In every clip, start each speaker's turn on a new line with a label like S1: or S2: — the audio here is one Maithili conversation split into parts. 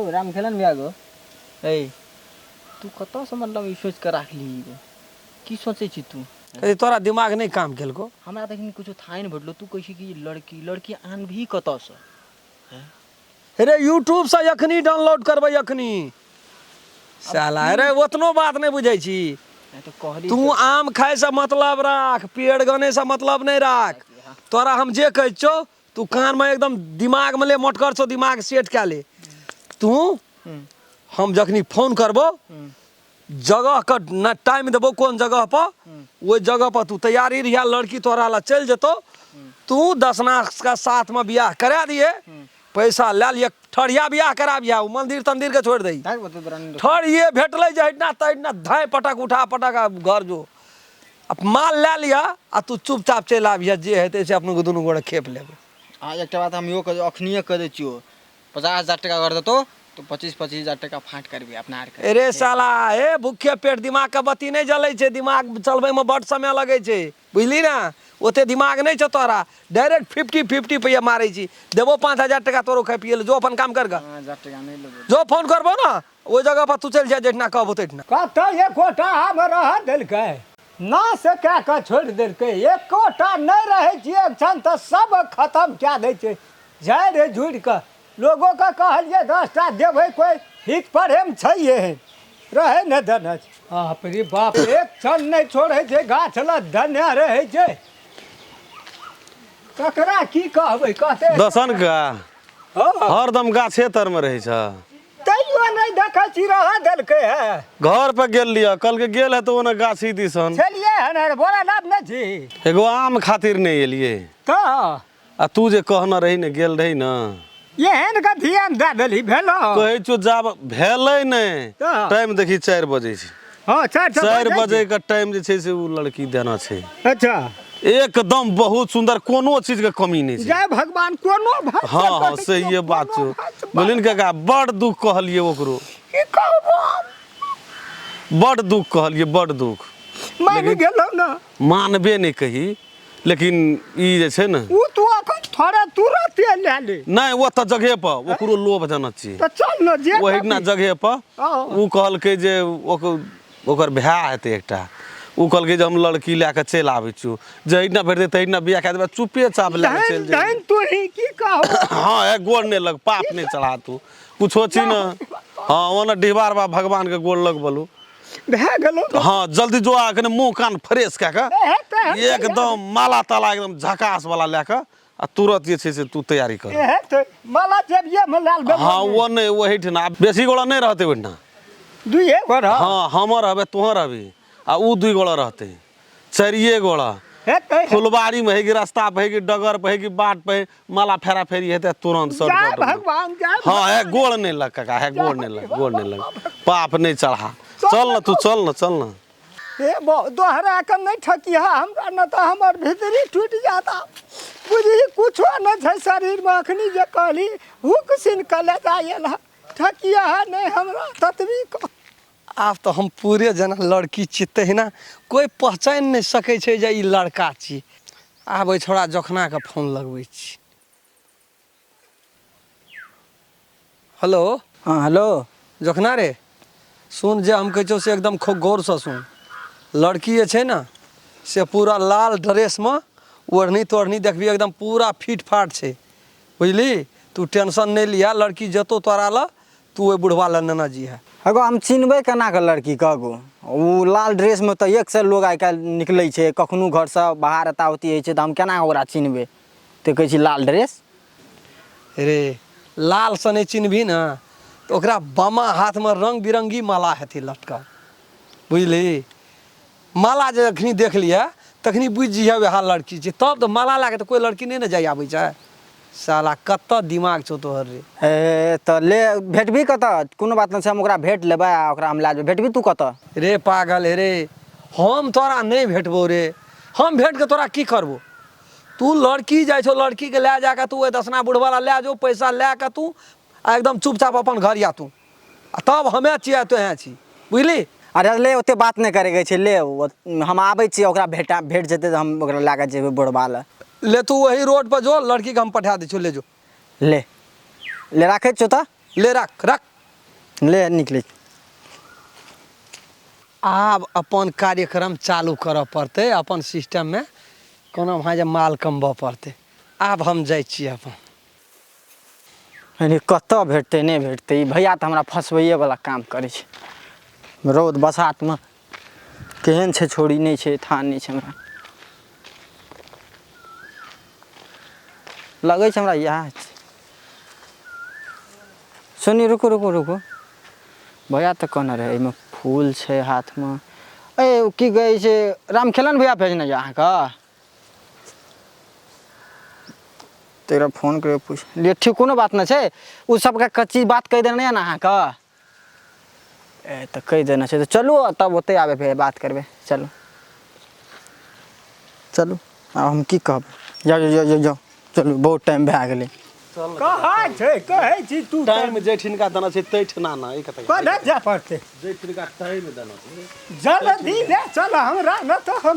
S1: हौ राम खेलन भैया गो। ए तू कतऽसँ मतलब ई सोचि कऽ राखलिही गो? की सोचै छी तू?
S2: अरे तोरा दिमाग नहि काम केलको?
S1: हमरा तऽ एखन कुछो थाहे नहि भेटलो। तू कहै छी कि लड़की लड़की आनबही कतऽसँ?
S2: रे यूट्यूबसँ एखनी डाउनलोड करबै एखनी। साला अरे ओतनो बात नहि बुझै छी।
S1: नहि तऽ कहली।
S2: तू आम खाइसँ मतलब राख, पेड़ गनेसँ मतलब नहि राख। तोरा हम जे कहै छियौ तू कानमे एकदम दिमागमे ले, मोटकर छौ दिमाग सेट कए ले। तू हम जखनी फोन करबो जगह के न टाइम देबो कोन जगह पर, ओहि जगह पर तू तैयारी रहिया, लड़की तोरा ला चलि जेतौ। तू दसना के साथ में बियाह करा दिए, पैसा लए लिअ, ठढ़िया बियाह कराबिया, ओ मंदिर तंदिर के छोड़ि दही। ठढ़िए भेटलै जे हटिना तहिना धाँइ पटक उठा पटक आ घर जो, आ माल लए लिअ आ तू चुपचाप चलि आबिह, जे हेतै से अपनो दुनू गोरे खेप लेबै।
S1: आ एकटा बात हम इहो कह अखनिए कह दै छियौ, 50,000 टका अगर देतौ तो 25-25 हजार टका फाँट करबी अपना आरके।
S2: अरे साला हे भूखे पेट दिमाग के बत्ती नहि जलै छै, दिमाग चलबै में बड समय लगै छै, बुझली ना? ओते दिमाग नहि छौ तोरा, डायरेक्ट 50-50 पैया मारै छी। देबो 5,000 टका तोरो खाइ पियै लए, जो अपन काम कर गा।
S1: 5,000 टका नहि लेबो।
S2: जो फोन करबो ना ओहि जगह पर तू चलि जा, जहिना कहबो तहिना।
S3: कतऽ एकोटा आम रह देलकै? नाश कए कऽ छोड़ि देलकै, एकोटा नहि रहै छियै क्षण तऽ सब खतम कए दै छै। जाय रे झुड़ि कऽ लोगोके कहलियै 10टा देबै, कोइ हित प्रेम छै एहन रहै नहि देने छै। बाप रे बाप, एक क्षण नहि छोड़ै छै, गाछ लग धन्य रहै छै। ककरा की कहबै, कहते
S4: दसन का
S3: हँ।
S4: हरदम गाछे तर में रहै छ।
S3: तैयो नहि देखै छी रह देलकै है।
S4: घर पर गेल लिअ, कल के गेल है तो ओने गाछी दिसन
S3: छलियै हन, अरे बोरा लाभ नहि छी।
S4: एगो आम खातिर नहि एलियै
S3: तऽ
S4: आ तू जे कहने रही ने, गेल रही ने,
S3: एहन के ध्यान दए देलही भेलो।
S4: कहै छियौ जाब भेलै नहि।
S3: तऽ?
S4: टाइम देखी 4 बजे छै।
S3: हँ, 4
S4: 4 बजे के टाइम जे छै से ओ लड़की देना छै।
S3: अच्छा।
S4: एकदम बहुत सुंदर, कोनो चीज के कमी नहि छै।
S3: जय भगवान, कोनो भात
S4: हँ हँ, सही बात छौ। बोलली ने काका, बड़ दुख कहलियै ओकरो।
S3: की कहबो?
S4: बड़ दुख कहलियै, बड़ दुख।
S3: मानि गेलौ ने?
S4: मानबे नहि कही, लेकिन ई जे छै ने
S3: ओ तू अखन थोड़े तुरते लए ले।
S4: नहि, ओ तऽ जगहे पर ओकरो लोभ देना छी।
S3: तऽ चल ने जे
S4: ओहिना जगहे पर।
S3: हँ।
S4: ओ कहलकै जे ओकर भाय हेतै एकटा, ओ कहलकै जे हम लड़की लए कऽ चलि आबै छियौ, जहिना भेटतै तहिना बियाह कए देबै, चुपे चाप लए कऽ चलि
S3: धन
S4: जेबै।
S3: तू ही की कहबो।
S4: हँ, ए गोड़ नहि लग, पाप नहि चढ़ा तू कुछो छी ने। हँ, ओना डिहबार बा भगवानके गोड़ लग बोलू
S3: भए गेलो।
S4: हँ, जल्दी जो आ कने मुँह कान फ्रेश कए कऽ
S3: हेतै,
S4: एकदम माला ताला एकदम झकास वाला लए कऽ आ तुरंत जे छै से तू तैयारी कर।
S3: हेतै, माला जेबिये मे लाल भेल।
S4: हँ, ओ नहि, ओहिठिना बेसी गोड़ा नहि रहतै ओहिठिना।
S3: दुइए गोड़ा।
S4: हँ, हमर रहबै, तोहर रहबी आ उ 2 गोड़ा रहतै, 4 गोड़ा।
S3: हेतै।
S4: फुलबाड़ी में है कि रास्ता पे है कि डगर पे है कि बाट पे है, माला फेरा फेरी हेतै तुरंत
S3: जय
S4: शॉर्टकट में।
S3: भगवान, जय।
S4: हाँ, है गोड़ नहीं लग काका, है गोड़ नहीं लग, गोड़ नहीं लग, पाप नहीं चढ़ा। चल ना तू, चल ना, चल ना।
S3: हे दोहरा के नहि ठकिहा हमरा, न तऽ हमर भीतरी टूटि जाता। बुझही कुछो नहि छै शरीरमे, अखनी जे कहली हुक सिन कलेजा आयल हँ। ठकिया नहि हमरा ततबी कह।
S2: आब तऽ हम पूरे जेना लड़की छी तहिना कोइ पहचानि नहि सकै छै जे ई लड़का छी। आब ओहि छोड़ा जखनाके फोन लगबै छी। हेलो।
S1: हँ, हेलो।
S2: जखना रे, सुन, जे हम कहै छियौ से एकदम खूब गौरसँ सुन। लड़की जे छै ने से पूरा लाल ड्रेसमे, ओढ़नी तोढ़नी देखबही एकदम पूरा फिट फाट छै, बुझली? तू टेंशन नहि लिहा, लड़की जेतौ तोरा लग, तू ओहि बुढ़वा लग नेने जइहे।
S1: अगो हम चिन्हबै केना कऽ लड़की के? अगो ओ लाल ड्रेसमे तऽ एक से लोग आइ काल्हि निकलै छै, कखनो घरसँ बाहर एता ओती होइ छै, तऽ हम केना ओकरा चिन्हबै? तऽ कहै छी लाल ड्रेस।
S2: रे लालसँ नहि चिन्हबही ने तऽ ओकरा बामा हाथमे रङ्ग बिरङ्गी माला हेतै लटकल, बुझली? माला जे जखनी देख लिहे तखनी बुझि जइहे वएह लड़की छै। तब तऽ माला लए कऽ तऽ कोइ लड़की नहि ने जाइ आबै छै। साला कतऽ दिमाग छौ तोहर रे।
S1: ए तऽ ले, भेटबही कतऽ? कोनो बात नहि छै, हम ओकरा भेट लेबै आ ओकरा हम लए जेबै। भेटबही तू कतऽ?
S2: रे पागल हे रे, हम तोरा नहि भेटबौ रे। हम भेट कऽ तोरा की करबौ? तू लड़की जाइ छौ, लड़कीके लए जा कऽ तू ओहि दसना बुढ़वा लए लए जो, पैसा लए कऽ तू आ एकदम चुपचाप अपन घर या तू, आ तब हमे छियै तोहें छी, बुझली?
S1: अरे ले, ओते बात नहि करैके छै, ले हम आबै छियै, ओकरा भेटा भेट जेतै तऽ हम ओकरा लए कऽ जेबै बुढ़बा लए।
S2: ले तू वही रोड पर जो, लड़की के हम पठा दै छियौ, ले जो।
S1: ले ले, राखै छियौ तऽ।
S2: ले, राख राख।
S1: ले निकलै।
S2: आब अपन कार्यक्रम चालू करऽ पड़तै अपन सिस्टममे, कोना वहाँ जे माल कमबऽ पड़तै। आब हम जाइ छी अपन।
S1: अरे कतऽ भेटतै नहि भेटतै, ई भैया तऽ हमरा फँसबैएवला काम करै छै। रौद बसातमे केहन छै छोड़ी, नहि छै थाह नहि छै हमरा। लगै छै हमरा इएह छै। सुनी, रुकू रुकू रुकू, भैया तऽ कहने रहै एहिमे फूल छै हाथमे। ए ओ की कहै छै, रामखेलन भैया भेजने यऽ अहाँके? तऽ एकरा फोन करिके पूछि लिअ। ठीक, कोनो बात नहि छै, ओ सबके कच्ची बात कहि देने यऽ ने अहाँके? ए तऽ कहि देने छै तऽ चलू, तब ओतहि आबै फेर बात करबै। चलू चलू, आब हम की कहब। जाउ जाउ जाउ जाउ, चलू, बहुत टाइम भए गेलै।
S3: कहाँ छै कहै छी तू?
S4: टाइम जै ठिनका देना छै तै ठिना ना एक तक
S3: कने जाय पड़तै?
S4: जै ठिनका टाइम देना छै।
S3: जल्दी ले चल हमरा, न तऽ हम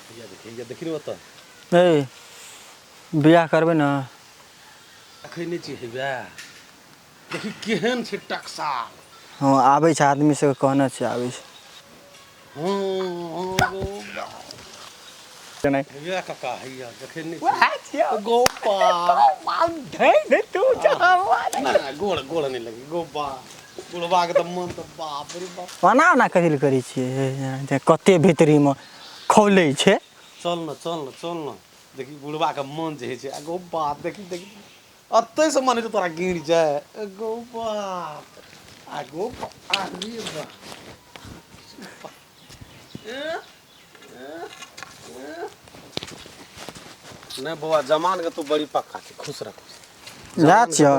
S4: हैया देखी, हैया देखी ने ओतऽ।
S1: ए बियाह करबै ने?
S4: देखै नहि छी, हैया देखी केहन छै टकसाल।
S1: हँ, आबै छै आदमी सबके कहने छै, आबै छै।
S4: हँ हँ, हैया काका, हैया देखै नहि छी?
S3: वएह छियौ।
S4: गोपाल
S3: धै ने तू
S4: ना, गोड़ गोड़ नहि लगी गोपाल। बुढ़बा के तऽ मन तऽ बाप रे बाप।
S1: ओना ओना कथी लए करै छियै? कते भीतरीमे खौलै छै।
S4: चल न, चल न, चल न, देखी बुढ़बा के मन जे होइ छै। आ गो बाप, देखी देखी, अतै से मन होइ छै तोरा गिर जाय। गो बाप, आ गो बाप, आ रे बाप। नहि बौआ, जमान के तू बड़ी पक्का छै। खुश रह।
S1: जा छियै।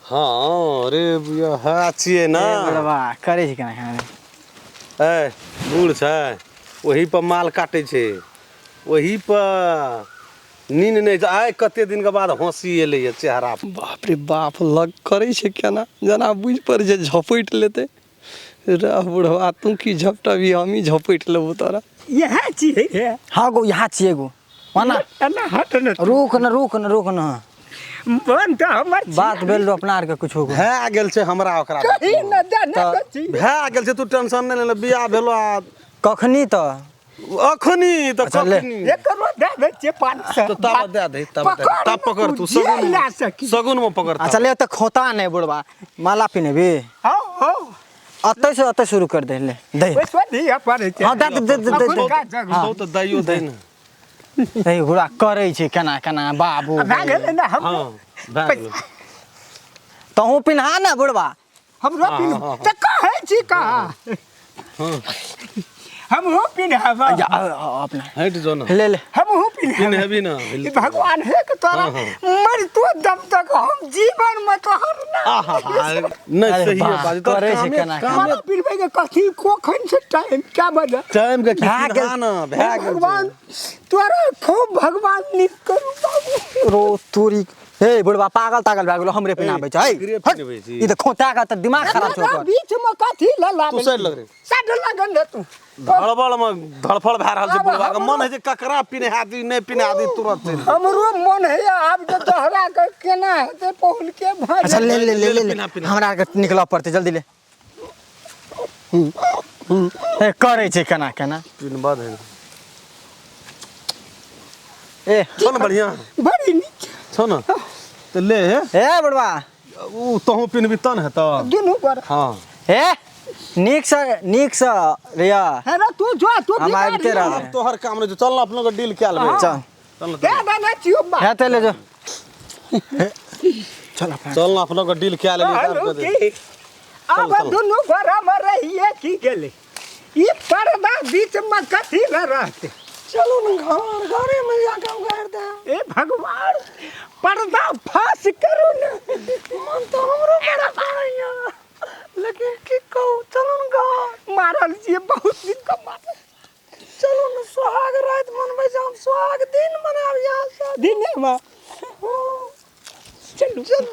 S4: हाँ रे बुआ, हाँ छियै ना।
S1: बुढ़बा करै छै केना केना।
S4: ए बूढ़ छै, ओही पर माल काटै छै, ओही पर नींद नहि छै। आइ कते दिन के बाद हँसी एलैया चेहरा पर।
S2: बाप रे बाप, लग करै छै केना, जेना बुझि पड़ै छै झपटि लेतै। रह बुढ़वा, तू की झपटबी, हमही झपटि लेबौ तोरा।
S3: इएह छियै रे?
S1: हाँ गो, यहाँ छियै गो, ओना
S3: एना हट ने।
S1: रुक न, रुक न, रुक न।
S3: मन तऽ हमर
S1: बात भेल रहो अपना आरके कुछो गो।
S4: भए गेल छै हमरा ओकरा।
S3: कही न जाने
S1: तऽ-
S3: छी।
S4: भए गेल छै, तू टेंशन नहि लेने। बियाह भेलो आ
S1: कखनी तऽ?
S4: अखनी तऽ।
S1: अच्छा, ले।
S4: कखनी
S3: एकरो दए दै छियै 500।
S4: तऽ तब दए दे, तब दए दे।
S3: पकड़
S4: तब पकड़ तू
S3: जे
S4: सगुन
S3: लए सकी।
S4: सगुन में पकड़।
S1: अच्छा ले, तऽ खोता नहि बुढ़बा, माला पिन्हेबी?
S3: हँ हँ।
S1: अतै से अतै शुरू कर दे, ले दे।
S3: ओहिसँ दिअ पड़ै छै।
S1: हाँ, दे दे दे दे दे।
S3: अखुनका जग।
S4: तो तऽ दैयो दे ने।
S1: ए बुढ़ा करै छै केना केना बाबू।
S3: भए गेलै ने हम?
S4: हाँ, भए गेलो।
S1: तहूँ पिन्हा ने बुढ़बा।
S3: हमरो पिन्ह तऽ कहै छी कहाँ, हमहूँ पिन्हब।
S1: जा, अपना
S4: हटि जो ने।
S1: ले ले।
S3: हमहूँ पिन्हब।
S4: पिन्हेबी ने?
S3: भगवान हे के तोरा मरतो दम तक हम जीवन में तोहर ना
S4: आहा, नहि
S1: अरे
S4: सही
S1: बाप,
S4: बात तोहर।
S1: करै छै
S4: कामे
S1: केना केना।
S3: माला पिन्हबै के कथी कोखन से टाइम क्या बजे
S4: टाइम के की
S1: भए गेल।
S4: पिन्हा ने, भए गेल।
S3: भगवान तोरा खूब भगवान नीक करू बाबू।
S1: रो तोरी, हे बुढ़बा पागल तागल भए गेलो, हमरे पिन्हाबै छै।
S4: एकरे
S1: हट,
S4: पिन्हबै छी।
S1: ई तऽ खोता के तऽ दिमाग खराब छौ
S3: हमरा
S1: ओकर।
S3: बीच में कथी लला?
S4: तू साइड लग रे।
S3: साइड लगन रे तू।
S4: धड़बड़ में धड़फड़ भए रहल छै।
S3: आब
S4: बुढ़बा के
S3: हमरो-
S4: मन होइ छै ककरा पिन्हा दी, नहि पिन्हा दी, तुरंत चलि।
S3: हमरो मन है आब जे दोहरा के केना हेतै पहुल के भऽ
S1: अच्छा ले ले ले ले ले।
S4: पिन्हा, पिन्हा।
S1: हमरा आरके निकलऽ पड़तै, जल्दी ले। ए करै छै केना केना।
S4: पिन्हबा दे।
S1: ए
S4: छौ ने बढ़िआँ?
S3: बड़ी नीक
S4: छौ ने? तऽ ले।
S1: ए बुढ़बा।
S4: ओ तोहूँ पिन्हबी तब ने हेतौ।
S3: दुनू पर।
S4: हाँ।
S1: ए नीकसँ नीकसँ रिया।
S3: हे रे तू जो तू
S1: हम
S3: बिगाड़
S1: आबिते
S3: लिअ।
S1: रहबै।
S4: आब तोहर काम नहि छौ, चल ने अपनो के डील कए लेबै।
S1: चल।
S4: चल ने।
S3: दे देने छियौ बा।
S1: हेतै, ले जो, चल अपना।
S4: चल ने अपनो के डील कए लेलियै।
S3: कहलहुँ की आब
S4: चल।
S3: दुनू घरमे रहिए की गेलै, ई पर्दा बीचमे कथी लए रहतै?
S2: चलू ने घर, घरेमे जाके उगारि दे।
S3: ए भगवान, पर्दा फास करू ने।
S2: मन तऽ हमरो बड़ा करैया, लेकिन की कहू, चलू ने घर।
S3: मारल छियै बहुत दिन का मारल।
S2: चलू ने, सोहाग राति मनबै छै, हम सोहाग दिन मनायब यहाँ से।
S3: दिनेमे चलू।
S2: चलू।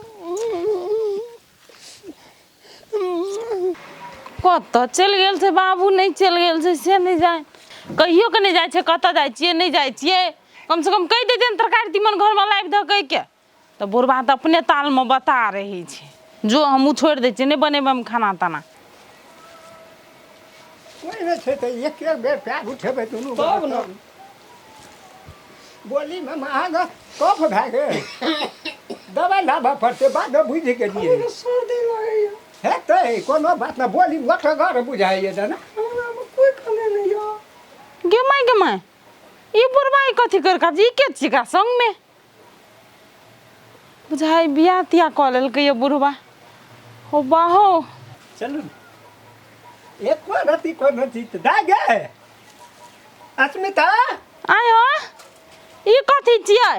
S5: कतऽ चलि गेल छै बाबू? नहि चलि गेल छै से नहि जाय, कहियो के नहि जाइ छै। कतऽ जाइ छियै, नहि जाइ छियै, कमसँ कम कहि दैतियै ने, तरकारी तीमन घरमे लाबि दऽ कहिके। तऽ बुढ़बा तऽ अपने तालमे बता रहै छै। जो हमहूँ छोड़ि दै छियै नहि बनेबै हम खाना ताना।
S3: कोइ नहि छै तऽ एक एक बेर पैर उठेबै दुनू
S2: तब ने।
S3: बोलीमे महग कफ भए गेल, दबाइ लाबऽ पड़तै, बादमे बुझि गेलियै।
S2: सर्दी लगैया।
S3: हेतै, कोनो बात नहि। बोली मोटगर बुझाइए ने।
S2: हमरामे कोइ कमी नहि यऽ।
S5: गे माय, गे माय, ई बुढ़बा ई कथी कर का? ई के छियै एकरा संगमे? बुझाइ बियाह तियाह कऽ लेलकै ये बुढ़बा। हो बाहो।
S3: चलू ने, एको रत्ती कोनो चीज दए गे अस्मिता।
S5: आय हो, ई कथी छियै?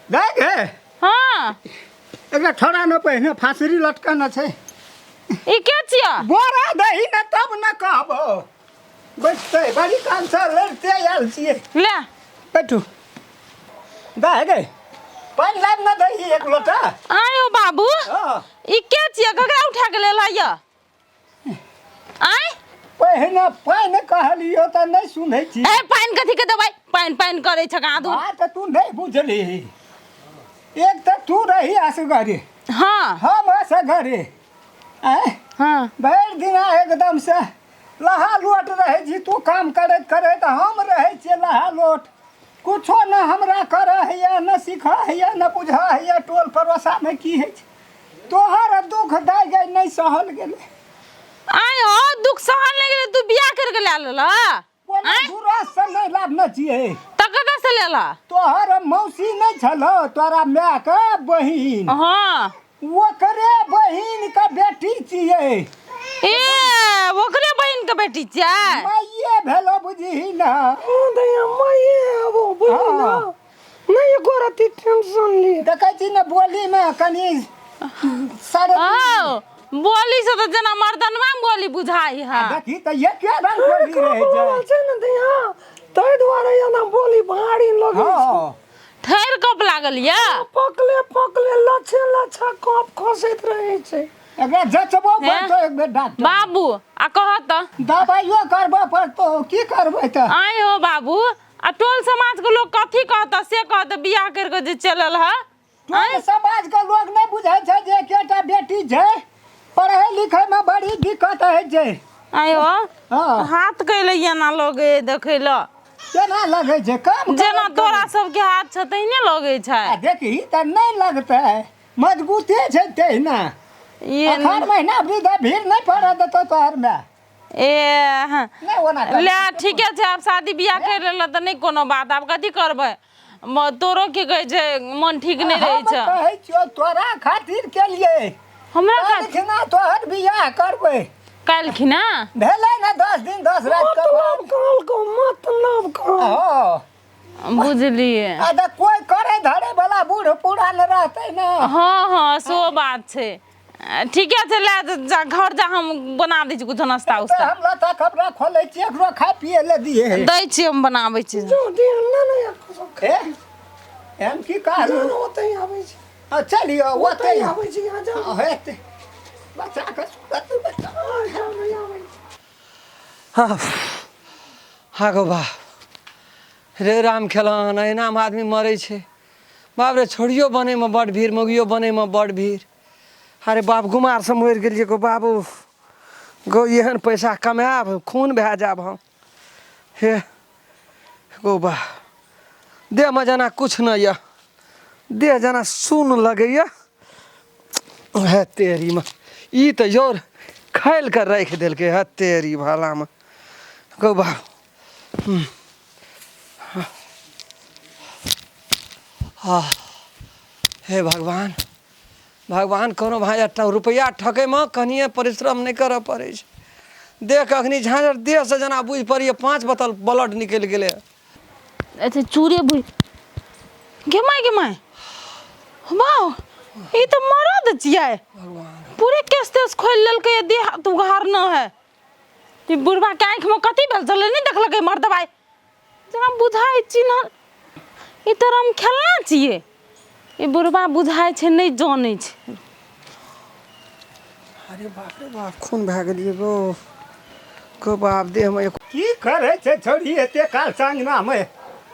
S3: दए गे।
S5: हाँ।
S3: एकरा छोड़ा न, पहिने फांसरी लटकन छै।
S5: ई के छियै?
S3: बोरा दही ने तब न कहबो। बैठतै, बड़ी काल से लड़ते आयल छियै।
S5: ले।
S3: बैठू। दए गे, पानि लाब न दही एक लोटा।
S5: आय हो बाबू।
S3: हाँ।
S5: ई के छियै? ककरा उठा के लेल है? आय।
S3: पहिने पानि कहलियो तऽ नहि सुनै छी।
S5: ए, पानि कथी के देबै? पानि पानि करै छ आदू।
S3: बात तू नहि बुझली। एक तऽ तू रही असगरे।
S5: हाँ।
S3: हम असगरे आँय।
S5: हाँ।
S3: भरि दिना एकदम से लहा लोट रहै छी तू काम करैत करैत, हम रहै छियै लहा लोट। कुछो न हमरा करऽ होइए, न सीखऽ होइए, न बुझऽ होइए टोल पड़ोसामे की होइ छै। तोहर दुख दै गई नहि सहल गेलै।
S5: आय हो, दुख सहल नहि गेलै? तू बियाह करके लए लेलह?
S3: कोनो
S5: आँय?
S3: दूरसँ नहि लाबने छियै।
S5: तऽ कतऽ से लेलह?
S3: तोहर मौसी नहि छलौ, तोरा मायके बहिन?
S5: हाँ।
S3: ओकरे बहिन के बेटी छियै।
S5: ए, ओकरे बहिन के बेटी छियै?
S3: माइये भेलो बुझही न।
S2: हाँ दैया, माइए आबो बुझली ने।
S3: हाँ।
S2: नहि एको रत्ती टेंशन लिए।
S3: देखै छी ने, बोलीमे कनि सर।
S5: ओ बोली से तऽ जेना मर्दनवा में बोली बुझाइ है।
S3: देखी तऽ एके रंग बोली रहै छै।
S2: बोलल छै ने दैया, ताहि दुआरे एना बोली भारी लगै छै।
S3: हँ।
S5: ठहर कप लागल यऽ।
S2: पकले पकले लच्छे लच्छा कप खसैत रहै छै।
S3: एकरा जचबो
S5: हैं?
S3: पड़तौ एक बेर डॉक्टर।
S5: बाबू, आ कह तऽ।
S3: दबाइयो करबऽ पड़तौ, की करबै तऽ?
S5: आय हो बाबू, आ टोल समाज के लोग कथी कहत से कहत, बियाह कर के जे चलल है?
S3: टोल समाज के लोग नहि बुझै छै जे एकेटा बेटी छै, पढ़ै लिखैमे बड़ी दिक्कत होइ छै।
S5: आय हो।
S3: हँ।
S5: हाथ कैले एना लगे देखै ल।
S3: केना लगै छै काम
S5: जेना
S3: करैत
S5: तोरा सबके हाथ छौ तहिने लगै छै।
S3: आ देखही तऽ नहि लगतै, मजबूते छै तहिना।
S5: ये
S3: अखाड़ महीना वृद्ध भीड़ नहि पड़ऽ देतौ तोहर माय।
S5: ए हँ।
S3: नहि ओना कर।
S5: ले, ठीके छै, आब शादी बियाह कर लेलऽ तऽ नहि कोनो बात। आब कथी करबै? तोरो की कहै छै, मन ठीक नहि रहै
S3: हम
S5: छै।
S3: कहै छियौ तोरा खातिर केलियै।
S5: हमरा खातिर?
S3: काल्हिखिना तोहर बियाह करबै।
S5: काल्हिखिना?
S3: भेलै ने 10 दिन 10 राति के
S2: मतलब
S3: बाद।
S2: कहलकौ, मतलब कहल।
S3: हँ।
S5: बुझलियै।
S3: आ तऽ कोइ करै धरै वाला बूढ़ पुरान रहतै ने।
S5: हँ हँ, सेहो बात छै। ठीके छै, ले जा घर जा, हम बना दै छी कुछो नाश्ता
S3: तऽ
S5: उस्ता।
S3: हम लत्ता कपड़ा खोलै छियै, एकरो खाय पिए ले दिए।
S5: दै छियै, हम बनाबै छी।
S2: जो दिया ना ना सब।
S3: ए, हम की कहलहुँ?
S2: ओतहि आबै छी।
S3: आ, चलियौ।
S2: ओतहि
S3: ओतै
S2: आबै छी, यहाँ जाउ।
S3: हेतै बच्चाके सुरत बच्चा।
S2: हाँ, जाउ, नहि आबै छी। हाँ गो बाप रे, राम खेलन, एनामे आदमी मरै छै। बाप रे, छोड़ियो बनैमे बड्ड भीड़, मौगियो बनैमे बड्ड भीड़। अरे बाप, गुमारसँ मरि गेलियै गो बाबू गो। एहन पैसा कमायब, खून भए जायब हम। हे गो बा, देहमे जेना किछु नहि यऽ, देह जेना सुन्न लगैए। हे तेरीमे, ई तऽ your खाइल कऽ राखि देलकै। हे तेरी भलामे गौ बाप। हा हे भगवान, भगवान, कोनो भाय रुपैआ ठकैमे कनिए परिश्रम नहि करऽ पड़ै छै। देह अखनी झाँझर देहसँ जेना बुझि पड़ैए 5 बोतल ब्लड निकलि गेलै।
S5: अच्छा, चूरे भुइ। गे माय, गे माय, वाह, ई तऽ मरद छियै। पूरे केस तेस खोलि लेलकै, देह हाथ उघार न है। ई बुढ़बा के आँखिमे कथी भेल छलै, नहि देखलकै मर्दबा? जेना बुझाइ चिन्हल, ई तऽ राम खेलना छियै। ई बुढ़बा बुझाइ छै नहि जानै छै।
S2: अरे बाप रे बाप, खून भए गेलियै गो गो बाप, देहमे एक
S3: की करै छै छौड़ी एते काल संगनामे?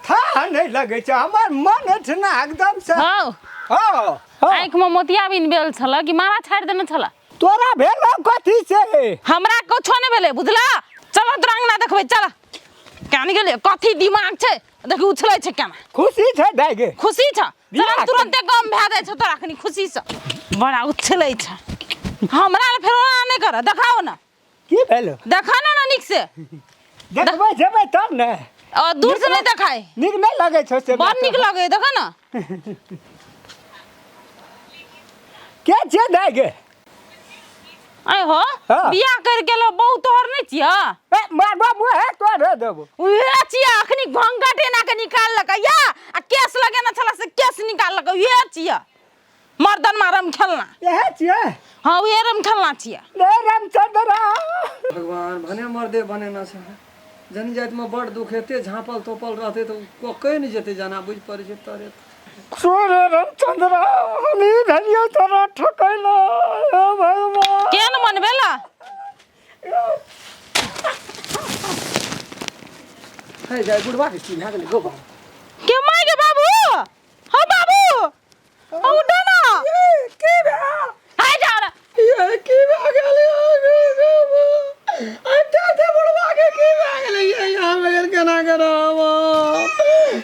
S3: थाह नहि लगै छै हमर मन एठना एकदम से।
S5: हौ।
S3: हाँ हाँ
S5: आँखि में मोतियाबिन भेल छल कि मारा छाड़ि देने छल?
S3: तोरा भेल कथी से?
S5: हमरा कुछो नहि भेलै, बुझला? चल तोरा अंगना देखबै, चल। केना गेलै, कथी दिमाग छै, देखी उछलै छै केना।
S3: खुशी छै दाइ गे?
S5: खुशी छ?
S3: बियाह
S5: चल, तुरंते गम भए जाइ छौ तोरा अखनी खुशी से। बड़ा उछलै छै। हमरा लए फेर ओना नहि कर, देखाओ ने।
S3: की भेल?
S5: देखा ने ना नीक से।
S3: देखबै जेबै तब ने।
S5: और दूर से नहीं देखाय।
S3: नीक नहि लगै छौ से?
S5: बड़ नीक लगे, देखा ना।
S3: के छियै दाइ गे?
S5: आय हो।
S3: हाँ।
S5: बियाह कर के लो बहु तोहर नहीं छिया?
S3: ए मारबा मुँह है तोरे देबो।
S5: उहे छिया, अखनी घंघट एना के निकाललक या आ केस लगेने छला से केस निकाललक, उहे छिया मर्दन मारम खेलना।
S3: इएह छियै?
S5: हाँ, उहे रम खेलना छिया।
S3: रे रामचंद्र
S2: भगवान, भने मर्दे बनेना छै। जन जातिमे बड़ दुख हेतै, झाँपल तोपल रहतै तऽ कोकै नहि जेतै, जाना बुझि पड़ै छै तरे।
S3: सुन रामचंद्र, हम ई भेलियौ तोरा ठकैला, हे भगवान।
S5: केहन मन भेला?
S2: हे जाय, बुढ़बा के की भए गेलै गो बाबा?
S5: के माय के बाबू, हो बाबू, हो उठो ना।
S2: की भेल?
S5: हाय जाओ ना।
S2: ये की भए गेलै? अच्छा, बुढ़बा के की भए गेलै? ये यहाँ बगैर केना करब?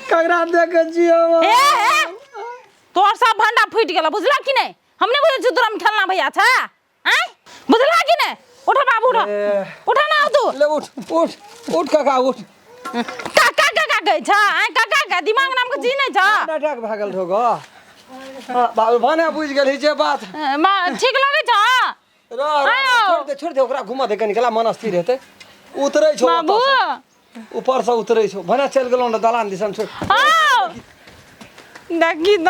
S2: ककरा देख जियब?
S5: हे हे, तोहर सब भंडा फूटि गेल, बुझला कि नहीं? हम नहीं बुझै छी तोरा में खेलना भैया छा आय, बुझला कि नहीं? उठ बाबू, उठ।
S2: ए।
S5: उठ ना तू।
S2: ले उठ उठ उठ काका, उठ।
S5: काका काका कहै छ आय? काका का दिमाग नाम के चीज नहीं छ।
S2: अटैक भए गेल रहो गो। हाँ, बाबू, भने बुझि गेलही जे बात।
S5: ठीक लगै छ?
S2: रह रह,
S5: आयो।
S2: छोड़ दे, छोड़ दे ओकरा, घुमा दे कनी कला, मन स्थिर हेतै। उतरै छौ
S5: बाबू।
S2: ओतऽसँ, ऊपर से उतरै छौ। भने चलि गेलौ ने दलान दिसन, छोड़।
S5: आओ देखी त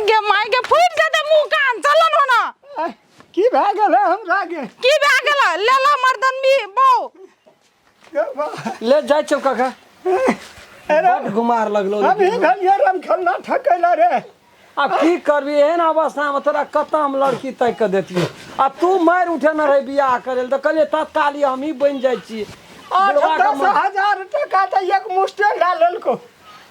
S5: गे माय के, फूटि जेतै मुँह कान, चल न ना।
S3: आय, की भए गेलै हमरा गे?
S5: की भए गेल? ले ला मर्दन भी बौ।
S2: ले जाइ छौ काका।
S3: अरे।
S2: बड गुमार लगलो।
S3: हम ई भेलियौ राम खेलना ठकैला रे।
S2: आब की करबी? एहन अवस्थामे तोरा कतऽ हम लड़की ताकि कऽ देतियै? आ तू मारि उठेने रही बियाह करै लए, तऽ कहलियै तत्काली हमही बनि जाइ छी।
S3: आठ
S2: बुढ़बाके
S3: दस हजार टका तऽ एक मुश्ते लए लेलको,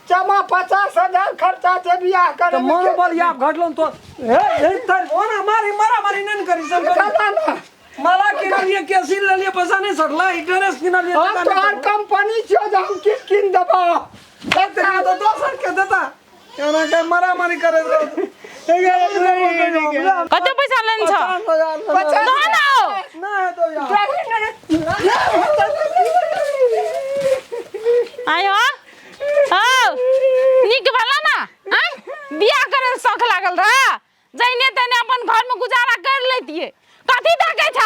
S3: जमा 50,000 खर्चा छै बियाह
S2: तऽ
S3: करे।
S2: मनोबल आब घटलो तो हे हे तर ओना मारी मारा मारी नहि ने करी सब करी।
S3: ना ना।
S2: माला किनलियै, केसी लेलियै, पैसा नहि सटलै, ड्रेस किनलियै,
S3: हम
S2: टका नहि
S3: तोहर
S2: सटलै।
S3: कंपनी छियौ जे हम किन किन देबौ?
S2: एते तऽ दोसर के देता, एना के मारामारी करैत रहत।
S5: कते पैसा लेने छ?
S2: 50,000।
S3: 50।
S5: दो ना।
S2: नहि हेतौ यार।
S5: आय हो, हो नीक भेला ना आय? बियाह करे ले शौक लागल रह, जैने तैने अपन घर में गुजारा कर लेतियै। कथी ताकै छ?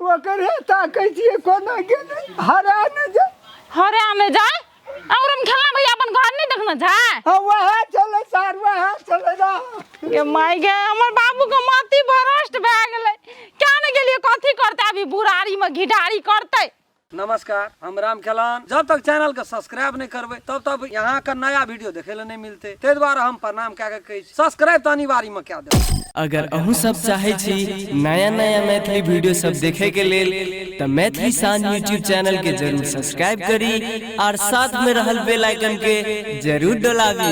S3: ओकरे ताकै छियै, कोना गेलै हरा ने जाय।
S5: हरे आने जाय और हम खेलना भैया अपन घर नहीं देखना जाय।
S3: हाँ, वएह चलै सार, वएह चलै ना।
S5: गे माय गे, हमर बाबू के मति भ्रष्ट भए गेलै। क्या ने गेलियै, कथी करतै अभी बुढ़ारी में घिढारी करतै।
S2: नमस्कार, हम राम खेलान। जब तक चैनल के सब्सक्राइब नहीं करबै तब तक यहाँ का नया वीडियो देखे ला नहीं मिलते, ताहि दुआरे हम प्रणाम कए के कहै छी, सब्सक्राइब तऽ अनिवार्य में कए देब।
S6: अगर अहूँ सब चाहै छी नया नया मैथिली वीडियो सब देखे के लेल तऽ मैथिली शान यूट्यूब चैनल के जरूर सब्सक्राइब करी और साथ में रहल बेल आइकन के जरूर डोलाबी।